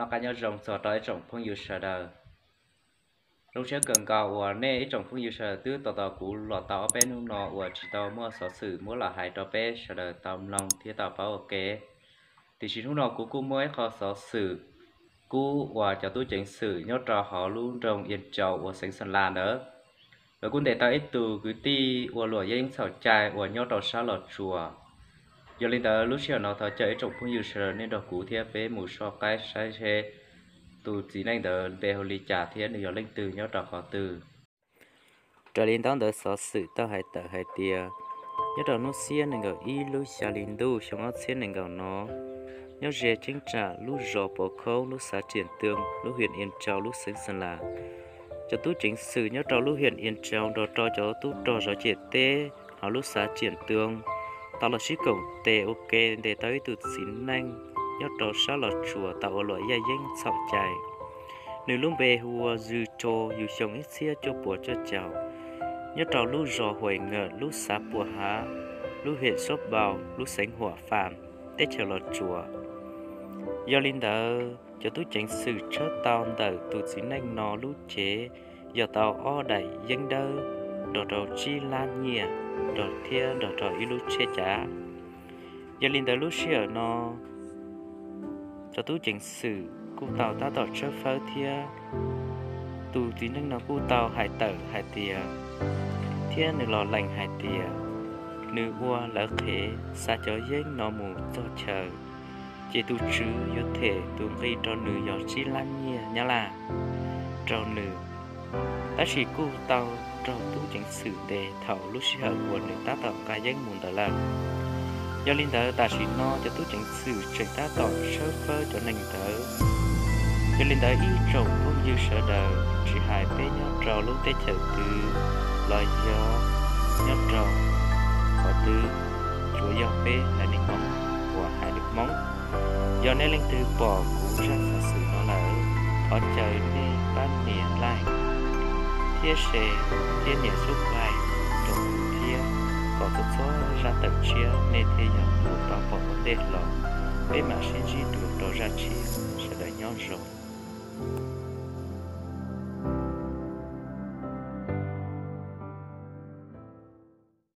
Noj qab nyob zoo txog rau ib tsoom phooj ywg sawv daws. Zoo siab kawg nkaus uas nej ib tsoom phooj ywg sawv daws twb tos tos kuv los tau ob peb hnub no uas tsis tau muaj xov xwm muab los hais rau peb sawv daws tau mloog thiab tau paub ua ke. Tiam sis hnub no kuv kuj muaj ib qho xov xwm kub uas cov tub ceev xwm nyob rau hauv lub nroog Ia Tsau uas xeev Xas Las ntawd, lawv kuj ntes tau ib tug kwv tij ua luam yaj yeeb txhaum cai uas nyob rau sab Los Tsuas. Yog li ntawd lub sij hawm no thov caw ib tsoom phooj ywg sawv daws nej nrog kuv thiab peb mus soj qaib saib seb tus txiv neej ntawd npe hu li cas thiab nws yog leej twg nyob rau qhov twg. Raws li ntaub ntawv xov xwm tau hais tawm hais tias, nyob rau hnub xiab nees nkaum ib lub xya hli ntuj xyoo ob txhiab nees nkaum no, nyob ze cheeb tsam lub zos Pov Khoob lub xav Tsiam Too lub hiam Ia Tsau lub xeev Xas Las, cov tub ceev xwm nyob rau lub hiam Ia Tsau nrog rau cov tub rog zov ciam teb hauv lub xav Tsiam Too tau los sib koom tes ua ke ntes tau ib tug txiv neej nyob rau sab Los Tsuas tau ua luam yaj yeeb txhaum cai. Nws lub npe hu ua Zwm Tso, yug xyoo ib txhiab cuaj puas cuaj caum, nyob rau lub zos Huais Ngawm lub xav Pua Hav lub hiam Xab Npau lub xeev Huam Fam teb chaws Los Tsuas. Yog li ntawd cov tub ceev xwm tshawb tau ntawm tus txiv neej no lub cev yog tau ob daim yeeb dawb nrog rau tsib lab nyiaj nrog thiab nrog rau ib lub tsheb cav. Yog li ntawd lub sij hawm no cov tub ceev xwm kuj tau tab tom tshawb fawb thiab tus txiv neej no kuj tau hais tawm hais tias, thiab nws los lees hais tias, nws ua lawv qhev xa cov yeeb no mus txog chaw, ces tus tswv yuav them tus nqi rau nws yog tsib lab nyiaj Nyab Laj rau nws. Tab sis kuj tau raug tub ceev xwm ntes thaum lub sij hawm uas nws tab tom nqa yeeb mus ntawd lawm. Yog li ntawd tam sim no cov tub ceev xwm tseem tab tom tshawb fawb cov neeg ntawd. Yog li ntawd ib tsoom phooj ywg sawv daws, tsis hais peb nyob rau lub teb chaws twg los yog nyob rau qhov twg, tsuas yog peb haiv neeg Hmoob uas hais lus Hmoob, yog nej leej twg pom kuv zaj xov xwm no lawm, thov caw nej pab nias like thiab share thiab nias subscribe rau kuv thiab, kom txhua txhua zaj tawm tshiab nej thiaj yuav tau pom ua ntej los. Peb mam sib ntsib dua rau zaj tshiab, sawv daws nyob zoo.